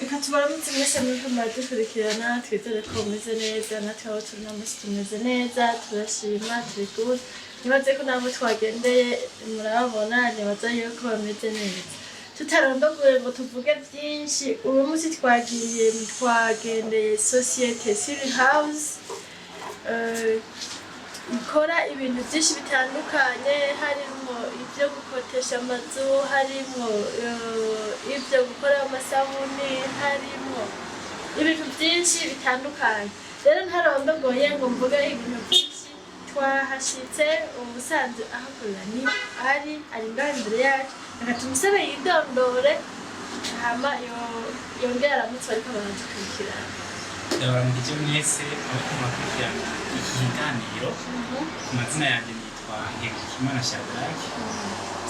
Reka tubaramutse mwese muriko muradukurikirana. Twizere ko mumeze neza. Natwe aho turi uno munsi tumeze neza, turashima, turi good. Nibaze ko nabo twagendeye murababona, nibaza yuko bameze neza. Tutarondogoye ngo tuvuge vyinshi, uyu munsi twagiye, twagendeye société Siri House, ikora ibintu byinshi bitandukanye, harimo ibyo gukotesha amazu, harimo ibyo gukora amasabuni, harimo ibintu byinshi bitandukanye. Rero ntarondogoye ngo mvuge ibintu byinshi, twahashitse ubusanzwe ahakorera ni ari ngaha imbere yacu. Reka tumusabe yidondore, hama yongere aramutse bariko baradukurikirana. Ndabaramukije mwese abariko murakurikirana iki kiganiro. Ku mazina yanjye nitwa Nkengurukimana Shadrack.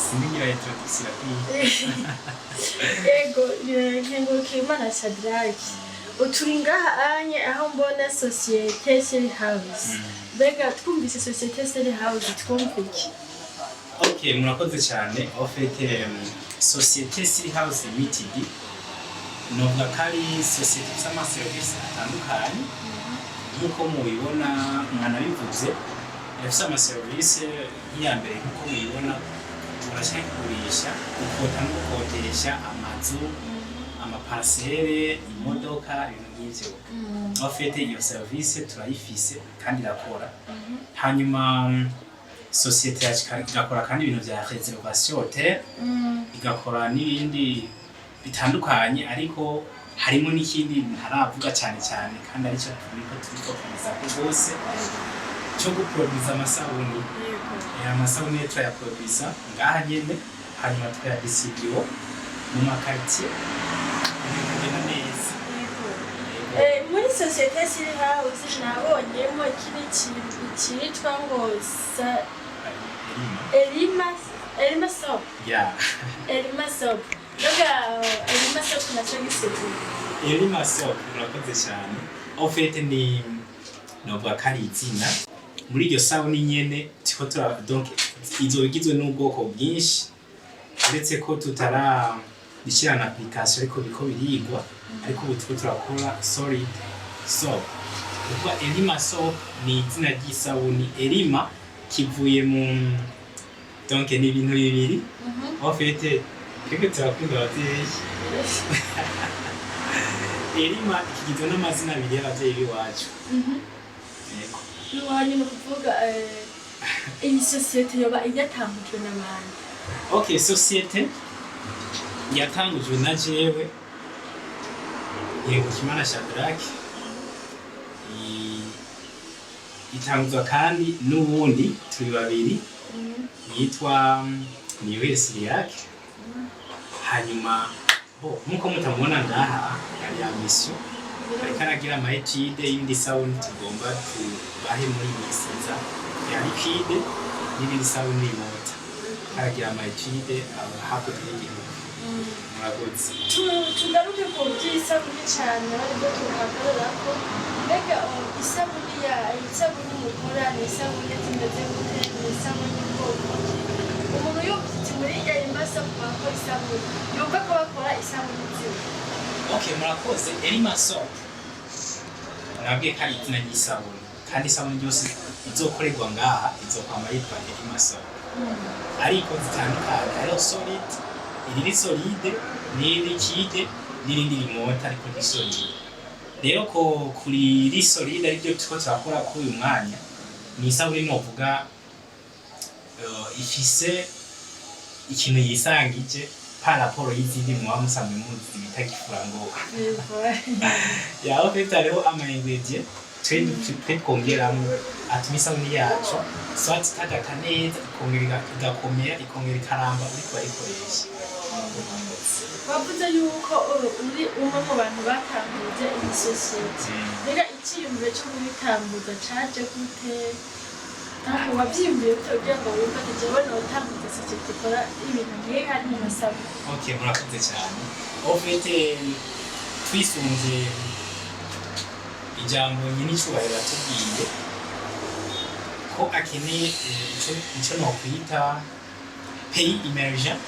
Sindigira introduction irakwiye. Yego, Nkengurukimana Shadrack, uturi ngaha anye aho mbona société Siri House. Mbega twumvise société Siri House twumva iki? Ok, murakoze cyane. En fait, société Siri House Limited novuga ko ari société ifite amaserivisi atandukanye nk'uko mubibona, mwanabivuze. Irafise amaserivisi nk'iya mbere, nk'uko mubibona, kugura cyangwa kugurisha, gukota no gukodesha amazu, amaparcelles, imodoka, ibintu nk'ivyo. En fait, iyo service turayifise kandi irakora. Hanyuma société yacu igakora kandi ibintu vya réservation hôtel, igakora n'ibindi bitandukanye, ariko harimo n'ikindi ntaravuga cyane cyane kandi aricyo turiko ko rwose, cyo guproduza amasabuni. Amasabuni turayaproduza ngaha nyene, hanyuma tukayadistribuwa mu maquartiers, ibintu bikagenda neza. Yego. Yego. Muri société Siri House nabonyemo ikindi kintu cyitwa ngo sa Elima. Elima, Elima soap. Ya. Elima soap. Mbega Elima soap nacyo gisigura? Elima soap, murakoze cyane. En fait, ni novuga ko ari izina muri iryo sabuni nyene turiko tura, donc izoba igizwe n'ubwoko bwinshi, uretse ko tutara bishyira na application, ariko biko birigwa. Ariko ubu turiko turakora solid soap. Kuko Elima soap ni izina ry'isabuni. Elima kivuye mu, donc ni ibintu bibiri. En fait, twebwe turakunda abavyeyi. Elima kigizwe n'amazina abiri y'abavyeyi b'iwacu. Yego. Iwanyu ni ukuvuga iyi sosiyete yoba yatangujwe n'abandi? Ok, société yatangujwe na jewe Nkengurukimana Shadrack. Itanguzwa kandi n'uwundi, turi babiri, yitwa Niyuhire Siriake. Hanyuma bo nkuko mutamubona ngaha, ari ya mission, ariko aragira ama études y'indi sabuni tugomba tubahe muri iyi minsi iza ya liquide n'irindi sabuni mota. Aragira ama études hakurya y'igihugu. Murakoze. Tugaruke ku by'isabuni cyane, aribyo tuhagararako. Mbega isabuni ya isabuni mukora ni isabuni zimeze gute? Ni isabuni bwoko ki? Umuntu yumva ati muri Elima soap bakora isabuni, yumva ko bakora isabuni ziwe? Ok, murakoze. Elima soap nabwiye ko ari izina ry'isabuni, kandi isabuni ryose izokorerwa ngaha izokwama yitwa Elima soap, ariko zitandukanye. Hariho solide, iriri solide n'irindi liquide n'irindi rimota ariko ni solide. Rero ko kuri ri solide aribyo turiko turakora kuri uyu mwanya, ni isabune novuga ifise ikintu yisangije par rapport y'izindi muba musanzwe muzi bita gifurangoga. Yaho fait hariho ama ingrédients twe twongeramwo atuma isabune yacu soit itagata neza, ikongera igakomera, ikongera ikaramba uriko urayikoresha. Wavuze yuko uri umwe mu bantu batanguje iyi sosiyete. Mbega icyiyumviro cyo kuyitanguza caje gute? Ntabwo wavyiyumviye gute kugira ngo wumve ati jewe notanguza sosiyete ikora ibintu nk'ibi harimo amasabune? Ok, murakoze cyane. Au fait, twisunze ijambo nyine icubahiro yatubwiye ko akeneye ico nokwita pays émergent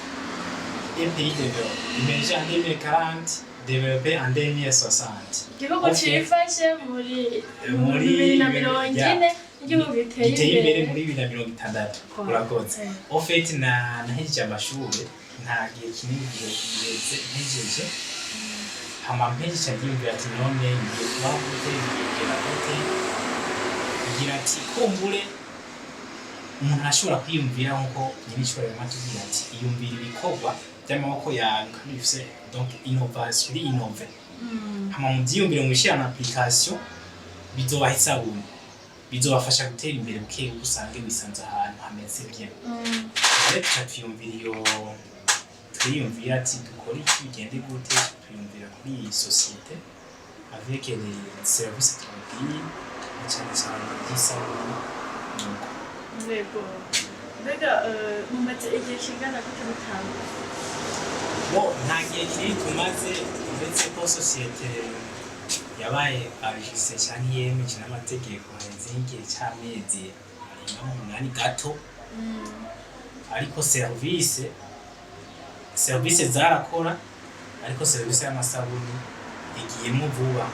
et pays développé, émergent en 2040, développé en 2060. Igihugu cifashe muri Muri 2040, igihugu giteye giteye imbere imbere muri 2060. Kwa. Urakoze. Eh. Au fait, na nahejeje amashure nta gihe kinini giheze mpejeje. Hama mpejeje ndiyumvira ati: "None ngiye kubaho gute? Ngiye kugera gute?" Ngira ati kumbure umuntu arashobora kwiyumvira nkuko nyir'ishuri yamatubwira ati: "Iyumvira ibikorwa by'amaboko yawe kandi bifise donc innovation, uri innové." Hama muvyiyumvire, mubishira en application, bizobaha isabuni, bizobafasha gutera imbere buke buke, usange wisanze ahantu hameze bien. Rero tuca twiyumvira iyo, twiyumvira ati dukore iki, bigende gute? Twiyumvira kuri iyi société avec les services twabwiye, na cyane cyane by'isabuni, nuko. Yego. Mbega mumaze igihe kingana gute mutangura? Bo, nta gihe kinini tumaze, uretse ko société yabaye enregistrée cyangwa yemeje n'amategeko haheze nk'igihe cy'amezi arenga 8 gato. Ariko service zarakora, ariko service y'amasabuni igiyemo vuba,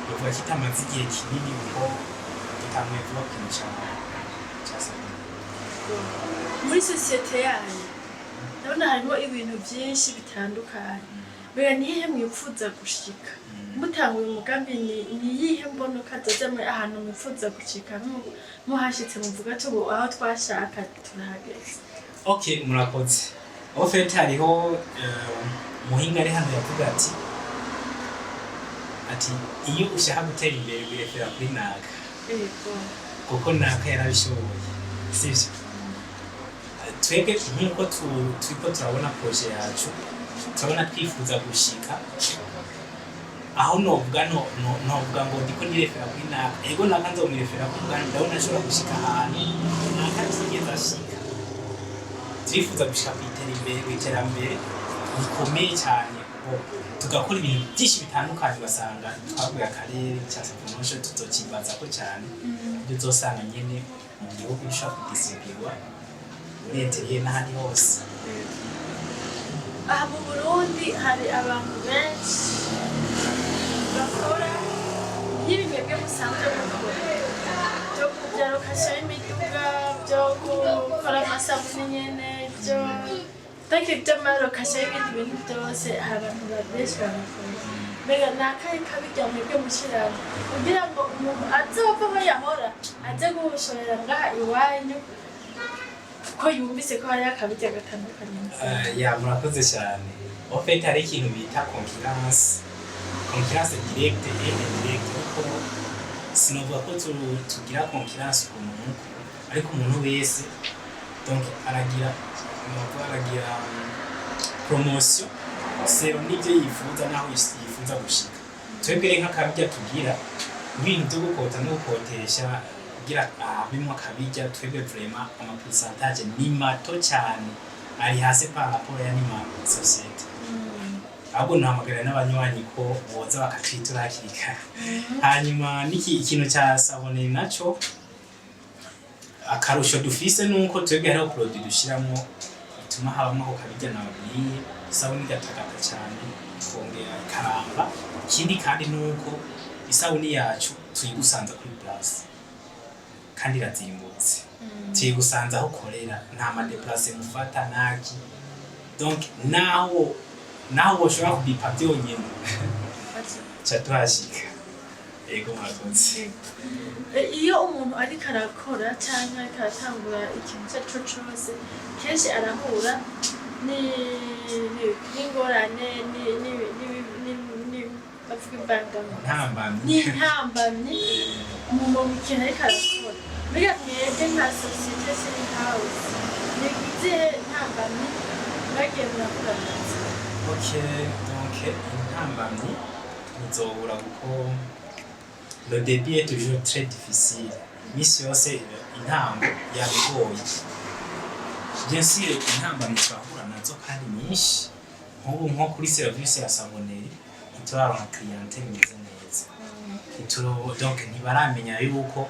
bivuga ko itamaze igihe kinini, kuko dutanguye vuba ku kintu ca sabuni. Muri sosiyete yanyu ndabona harimo ibintu byinshi bitandukanye. Mbega nihehe mwipfuza gushika mutanguye umugambi? Ni iyihe mbonoka zoza muri ahantu mwipfuza gushika, muhashitse muvuga ati: "Ubu aho twashaka turahageze"? Ok, murakoze. Au fait, hariho umuhinga ari hano yavuga ati: "Iyo ushaka gutera imbere wirefera kuri naka, kuko naka yarabishoboye." Sivyo? Twebwe nk'uko turiko turabona projet yacu, turabona twifuza gushika aho novuga novuga ngo ndiko nirefera kuri naka. Ego, naka nzomwirefera ko ubwanjye ndabona ashobora gushika ahantu naka atigeze ashika. Turifuza gushika ku iterambere rikomeye cyane, bo tugakora ibintu byinshi bitandukanye, ugasanga twaguye akarere cya promotion, tuzokibazako cyane ibyo uzosanga nyene mu gihugu bishobora kudistribuywa muri intérieur n'ahandi hose. Aha mu Burundi hari abantu benshi bakora nk'ibi mwebwe musanzwe mukora byo bya location y'imiduga, byo gukora amasabune nyene, byo donc by'ama location y'ibindi bintu byose. Hari abantu benshi babikora. Mbega ni akahe kabirya mwebwe mushyiramo kugira ngo umuntu azova aho yahora aze gushorera ngaha iwanyu, ko yumvise ko hariho akabirya gatandukanye? Ya, murakoze cyane. En fait, hari ikintu bita concurrence directe et indirecte, ariko sinovuga ko tugira concurrence ku muntu, ariko umuntu wese donc aragira, novuga aragira promotion selon n'ibyo yifuza n'aho yifuza gushika. Twebwe rero nk'akabirya tugira ibintu byo gukota no gukotesha kugira habimwo akabirya, twebwe vraiment ama pourcentage ni mato cyane, ari hasi par rapport ya nima société. Ahubwo nahamagarira n'abanywanyi ko boza bakatwitura hakiri kare. Hanyuma n'iki ikintu cya savonnerie naco, akarusho dufise nuko twebwe hariho produit dushiramo ituma habamo ako kabirya nababwiye, isabuni igatagata cyane, ikongera ikaramba. Ikindi kandi nuko isabuni yacu tuyigusanza kuri place kandi irazimbutse, tuyigusanza aho ukorera, nta ma déplacement mufata naki. Donc naho woshobora kubipa byonyine ca tuhashika. Ego, murakoze. Iyo umuntu ariko arakora cyangwa ariko aratangura ikintu icyo ari cyo cyose, kenshi arahura n'ingorane, bavuga imbangamizi. Ntambamyi. N'intambamyi mu kintu ariko arakora. Mbega mwebwe nka sosiyete City House, ni izihe ntambamyi mwagiye murakora nazo? Ok, donc intambamyi ntizobura, kuko le début est toujours très difficile. Imisi yose intango yabigoye. Bien sûr, intambamyi turahura nazo kandi nyinshi. Nk'ubu nko kuri service ya savonnerie ntituraronka clientèle imeze neza. Donc ntibaramenya yuko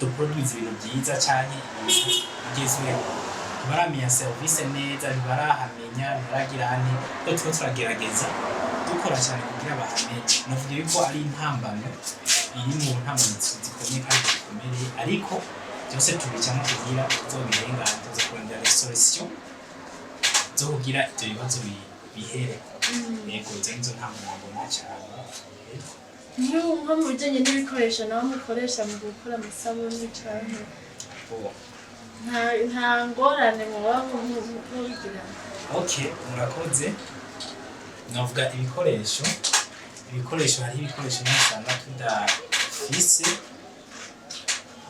duproduise ibintu byiza canke ibintu bigezweho, ntibaramenya service neza, ntibarahamenya, ntibaragira ane, ko turiko turagerageza. Dukora cyane kugira bahamenye. Navuga yuko ari intambamyi, iri mu ntambamyi zikomeye kandi zikomeye, ariko byose tubicamo kugira tuzobirengane, tuza kurondera les solutions zo kugira ibyo bibazo bihere. Yego, izo nizo ntambamyi mbona cyane. Yego. Nko mu bijyanye n'ibikoresho nawe mukoresha mu gukora amasabuni canke Bo. nta ngorane muba mubigira? Okay, murakoze. Navuga ibikoresho, hariho ibikoresho nyine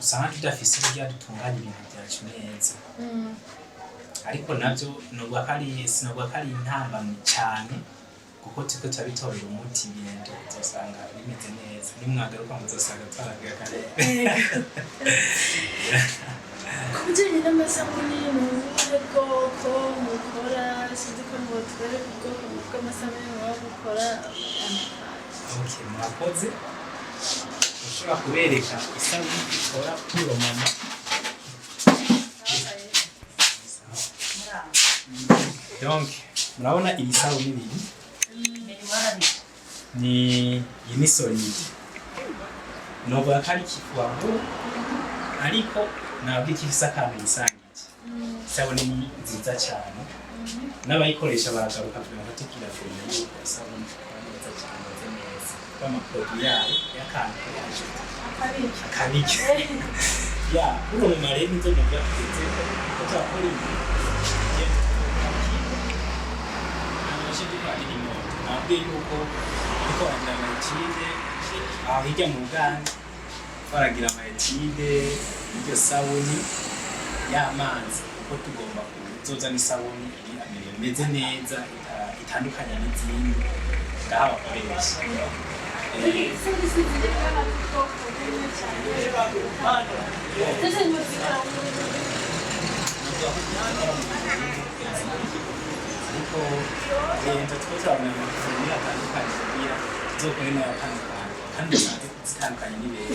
usanga tudafise kugira dutunganye ibintu byacu neza, ariko nabyo novuga ko ari, sinovuga ko ari intambamyi cyane, kuko turiko turabitorera umuti. Ibintu uzosanga bimeze neza, nimwagaruka muzosanga twaravuga akarere. Ku bijyanye n'amasabuni, ni ubuhe bwoko mukora? Sinzi ko mwotwereka ubwoko bw'amasabuni muba mukora atandukanye. Okay, murakoze. Ushobora kubereka isabuni ikora puro mama. Habaye. Donc murabona iyi sabuni ibiri ni iyi ni solide, novuga ko ari kifuwavu, ariko ntabwo ikifise akantu yisangije. Isabune ni nziza cyane, n'abayikoresha baragaruka kugira ngo batubwira filime yuko isabune ikora neza cyane, imeze neza, kuko ama produits yayo y'akantu yaje Akabiki. Akabiki ya buno mu marebe nizo novuga tugeze ko turakora ibi hanyuma dukora n'imoto. Nabwiye yuko ariko baragira ama études aho hirya mu Buganda, baragira ama études y'iryo sabuni y'amazi, kuko tugomba kuzozana isabuni iri améliorée, imeze neza, itandukanye n'izindi ngaha bakoresha. Isabune ziri ngaha ubwoko bumwe cyane ndetse muzikora mu Navuga ko dukora mu bintu, ariko genda two turabona amafunguro atandukanye kugira tuzokore nayo atandukanye kandi usanze zitandukanye n'ibere.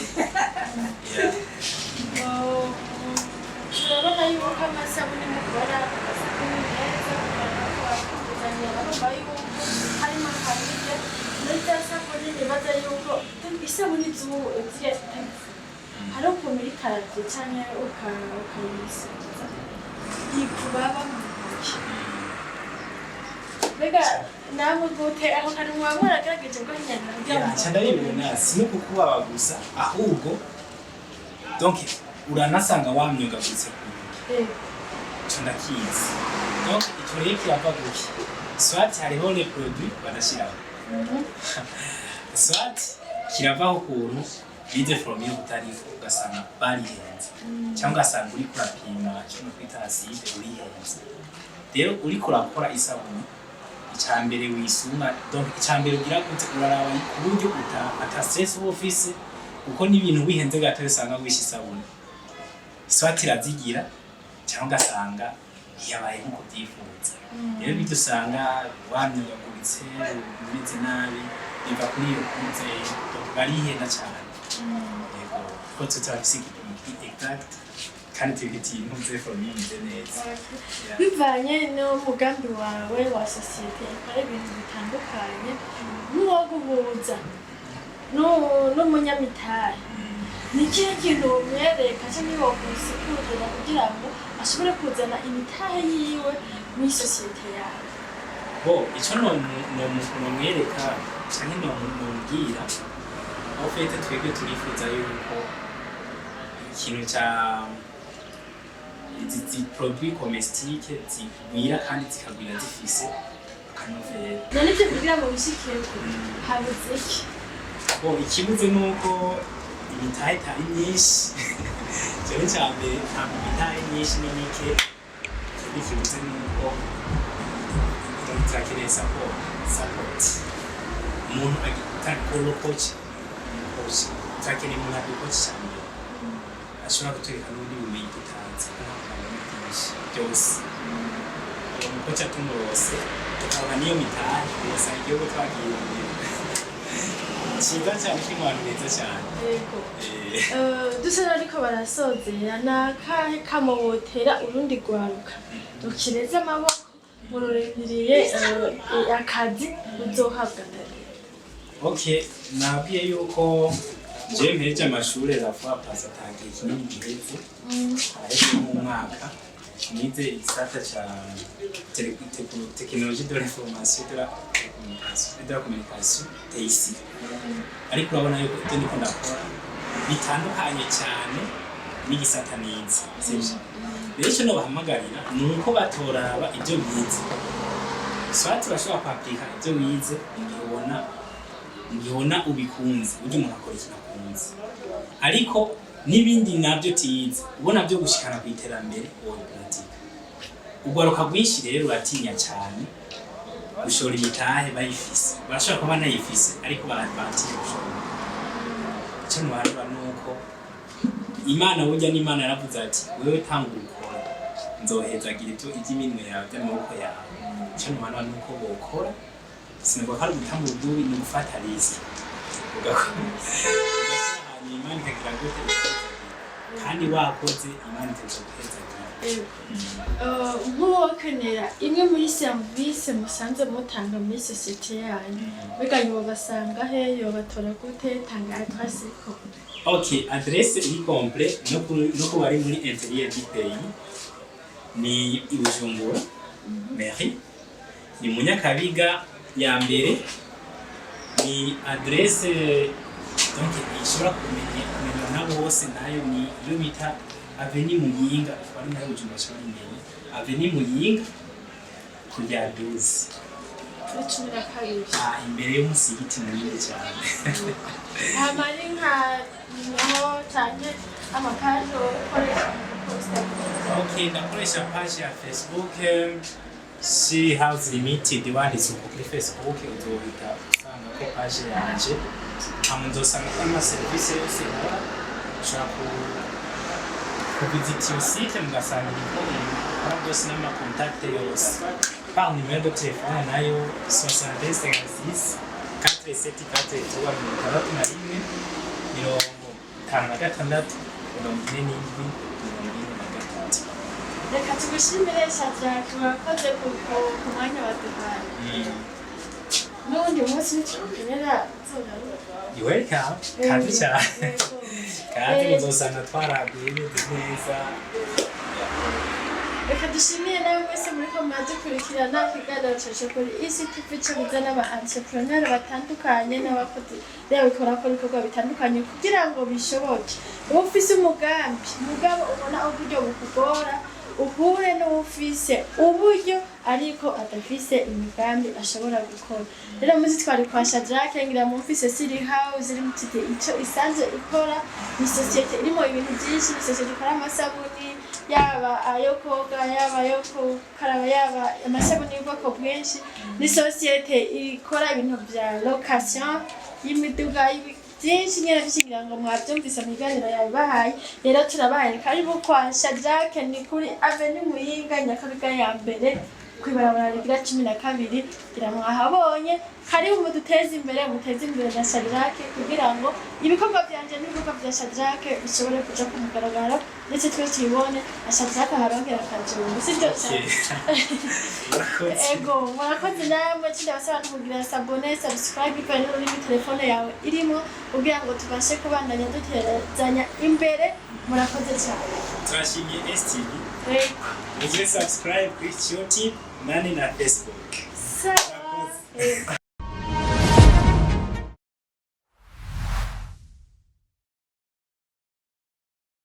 Yeah. Turabona yuko amasabune mukora, amasabune meza, bakuzanira barumva yuko harimo akabirya muri rya sabune. Nibaza yuko isabune z'ubu ziriya zitagisi, hari ukuntu uyikaravye canke ukayisiza ikubaba mu ntoki. Mbega namwe gute aho kantu mwaba mwaragerageje guhinyanyura kugira ngo Nca ndabibona, si no kukubaba gusa, ahubwo donc uranasanga wamyugaguritse ku ntoki. Ico ndakizi. Donc ico rero kirava guki? Soit hariho les produits badashiraho, soit kiravaho ukuntu bize formule utariho, ugasanga barihenze, cyangwa ugasanga uriko urapima kino kwita acide, urihenze. Rero uriko urakora isabuni, icambere wisunga, donc icambere ugira gute, uraraba ku buryo ata stress uba ufise, kuko n'ibintu wihenze gato usanga wishe isabuni, soit irazigira cyangwa ugasanga ntiyabaye nk'uko ubyifuza. Rero ibyo usanga wamyugaguritse, umeze nabi, biva kuri iyo kuze. Donc barihenda cyane. Yego, kuko twe turafise igipimo kiri exact kandi tubifitiye intuze formule imeze neza. Yeah. Bivanye n'umugambi wawe wa sosiyete ikora ibintu bitandukanye, n'uwo guhuza n'umunyamitari, ni ikihe kintu womwereka cyangwa womusigurira kugira ngo ashobore kuzana imitahe yiwe muri sosiyete yawe? Bo, icyo nomwereka canke nomubwira, en fait twebwe turifuza yuko ikintu ca izi produits cosmétiques zigwira kandi zikagwira zifise akanovera. None ibyo kugira ngo bishikirwe habuze iki? Bo, ikibuze ni uko imitahe itari myinshi. Ico ni ica mbere, ntabwo imitahe myinshi, ni mike. Ikindi kibuze ni uko turakeneye support, umuntu agitanga coach. Turakeneye umuntu adukoci cyane mbere, ashobora kutwereka n'ubundi bumenyi tutazi, kuko ntabwo byinshi byose. Uwo mu coach atumurose, tukabona n'iyo mitahe, ugasanga igihugu twagiye imbere cyiza cyane, kirimo abantu beza cyane. Yego. Dusa ariko barasozera, ni akahe kamo wotera urundi rwaruka rukireze amaboko? Mururindiriye akazi muzohabwa na leta? Okay, nabwiye yuko je mpejeje amashure la fois passée, ata gihe kinini giheze, araheze nk'umwaka. Nize igisata ca technologie de l'information et de la communication, TIC, ariko urabona yuko ibyo ndiko ndakora bitandukanye cyane n'igisata nize, sivyo? Rero icyo nobahamagarira ni uko batoraba ibyo bize, soit urashobora kwapurika ibyo wize igihe ubona ubikunze. Burya umuntu akora ikintu akunze, ariko n'ibindi nabyo utize ubona byo gushikana ku iterambere wobipuratika. Urwaruka rwinshi rero ruratinya cyane gushora imitahe bayifise. Barashobora kuba banayifise, ariko baratinya gushora imitahe. Icyo ntibareba ni uko Imana, burya n'Imana yaravuze ati: "Wewe tanga ukora, nzohezagira ibyo iby'iminwe yawe, by'amaboko yawe." Icyo ntibareba ni uko bokora. Sinavuga ko ari ugutanga urudubi, ni ugufata risque ugakora, hanyuma Imana ikagira gute? Ikaguhezagira. Kandi wakoze, Imana ikaza guhezagira. Nk'uwokenera imwe muri serivisi musanze mutanga muri sosiyete yanyu, mbega yobasanga he? Yobatora gute? Tanga adresse ko. Ok, adresse iri complet no ku bari muri intérieur du pays ni i Bujumbura mairie, ni mu Nyakabiga ya mbere. Ni adresse donc ishobora kumenywa na bose. Nayo ni iyo bita Avenue Muyinga. Bari muri Bujumbura bashobora kumenya Avenue Muyinga ku rya 12. Kuri 12. Ah, imbere y'umusigiti munini cyane. Hama ari nka nimero canke ama page ukoresha mu guposta? Ok, ndakoresha page ya Facebook, She House Limited. Wanditse uko kuri Facebook uzohita usanga ko page yanje, hama nzosanga ko ama service yose nkora. Ushobora kuvisita iyo site mugasanga iriko ibikora byose n'ama contact yose. Par numéro de téléphone nayo 62 56 47 43, 61 56 47 43. Reka tugushimire, Shadrack, murakoze ku mwanya waduhaye. N'ubundi munsi nitugukenera uzogaruka. You welcome. Kandi cyane. Yego. Kandi muzosanga twaraguye bimeze neza. Reka dushimire nawe mwese muriko muradukurikirana. Ikiganiro cacu kuri ECTV cyabuze n'aba entrepreneur batandukanye n'abakozi rero bakora ibikorwa bitandukanye kugira ngo bishoboke. Uba ufise umugambi, mugabo ubona uburyo bukugora, uhure n'uwufise uburyo ariko adafise imigambi ashobora gukora. Rero muzi twari kwa Shadrack, ngira mumfise City House Limited icyo isanzwe ikora. Ni sosiyete irimo ibintu byinshi. Ni sosiyete ikora amasabuni, yaba ayo koga, yaba ayo gukaraba, yaba amasabuni y'ubwoko bwinshi. Ni sosiyete ikora ibintu bya location y'imiduga, byinshi nyine byinshi, ngira ngo mwabyumvise mu biganiro yabibahaye. Rero turabahaye karibu kwa Shadrack, ni kuri Avenue Muyinga, Nyakabiga ya mbere, kw'ibarabara rigira 12. Ngira mwahabonye. Karibu muduteze imbere, muteze imbere na Shadrack, kugira ngo ibikorwa byanje n'ibikorwa bya Shadrack bishobore kuja ku mugaragaro, ndetse twese tubibone na Shadrack aharonkera akajumba, sibyo? Murakoze. Ego, murakoze namwe. Kindi abasaba no kugira s'abonner, subscribe, bivanye n'ururimi telefone yawe irimo, kugira ngo tubashe kubandanya duterezanya imbere. Murakoze cyane. Turashimiye STV. Ego. Mugire subscribe kuri YouTube nani na Facebook. Sawa. Ego.